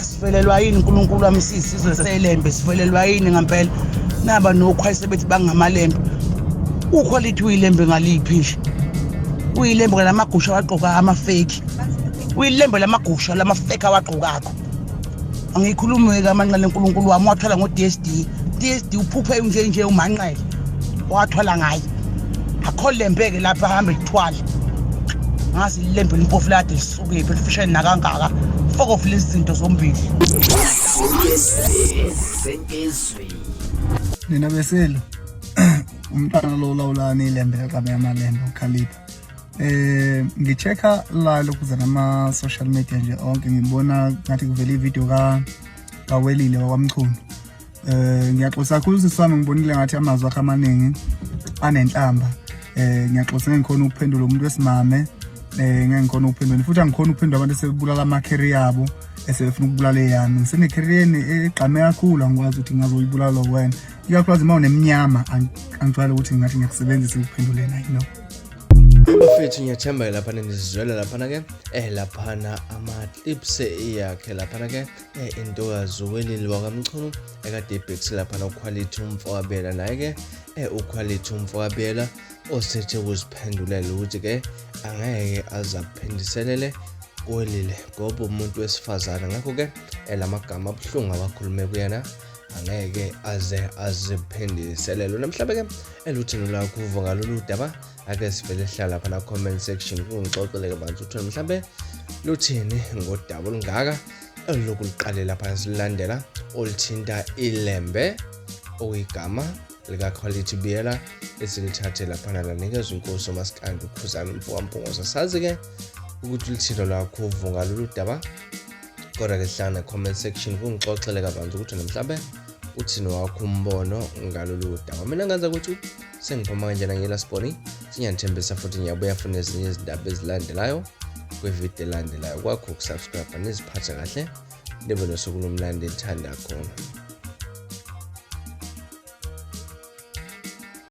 Sivelelwa yini uNkulunkulu wami siyisizwe seLembe, sivelelwa yini ngempela? Naba nokhwayise bethi bangamaLembe. Ukhwalithi uyiLembe ngaliphi nje? Uyilembe ngalamagusha awagqoka amafeki. Uyilembe lamagusha lamafeki awagqokakho. Angikhulumi-ke amanqele uNkulunkulu wami wathwala ngo-DSD. DSD uphuphe nje nje umanqele. Wathwala ngaye. Akho lembe-ke lapha ahambe lithwala. Ngazi ilembe limpofu lade lisukephi lifishane nakangaka. Fokofu lezi zinto zombili. Nina beselo umntana lo ulawulani ilembe laqabe amalembe ukhalipha. Ngi-check-a la lokhuza nama social media nje onke, ngibona ngathi kuvela ivideo ka kaWelile wakwaMchunu. Ngiyaxolisa kakhulu sisi wami, ngibonile ngathi amazwi akhe amaningi anenhlamba. Ngiyaxolisa, ngeke ngikhona ukuphendula umuntu wesimame, ngeke ngikhona ukuphendula, futhi angikhona ukuphendula abantu esebulala ama-career yabo, esebefuna ukubulala eyami. Ngisene-career egqame kakhulu, angikwazi ukuthi ngingazoyibulala wena, ikakhulukazi uma unemnyama. Angijwayele ukuthi ngingathi ngiyakusebenzisa ukuphenduleni, I know. Bafethu, ngiyathemba laphana nizizwela laphana-ke laphana ama-clips yakhe laphana-ke intokazi uWelile wakaMchunu ekade ibhekise laphana uQuality umfowabela naye-ke uQuality umfowabela osethe ukuziphendulela ukuthi-ke angeke aze aphendiselele kuWelile ngoba umuntu wesifazane, ngakho-ke lamagama abuhlungu awakhulume kuyena angeke aze aziphendiselele. Namhlanje-ke eluthini lwakho uvo ngalolu daba? Ake sivele hlala lapha na comment section kungixoxele kabanzi ukuthi mhlambe luthini ngodaba olungaka elulokhu luqale lapha silandela oluthinta iLembe, okuyigama likaQuality Biyela esilithathe laphana lanikezwa inkosi uMaskandi uKhuzani umfokaMpungose. Sazi-ke ukuthi luthini lwakho uvo ngalolu daba, kodwa-ke hlala na-comment section kungixoxele kabanzi ukuthi mhlambe uthini wakho umbono ngalolu daba. Mina ngenza ukuthi sengiphuma kanjena ngiyela siboni, singiyanithembisa futhi ngiyabuya futhi nezinye izindaba ezilandelayo kwividiyo elandelayo. Kwakho ukusubscribe, niziphathe kahle, nibe nosuku lomlando enithanda khona.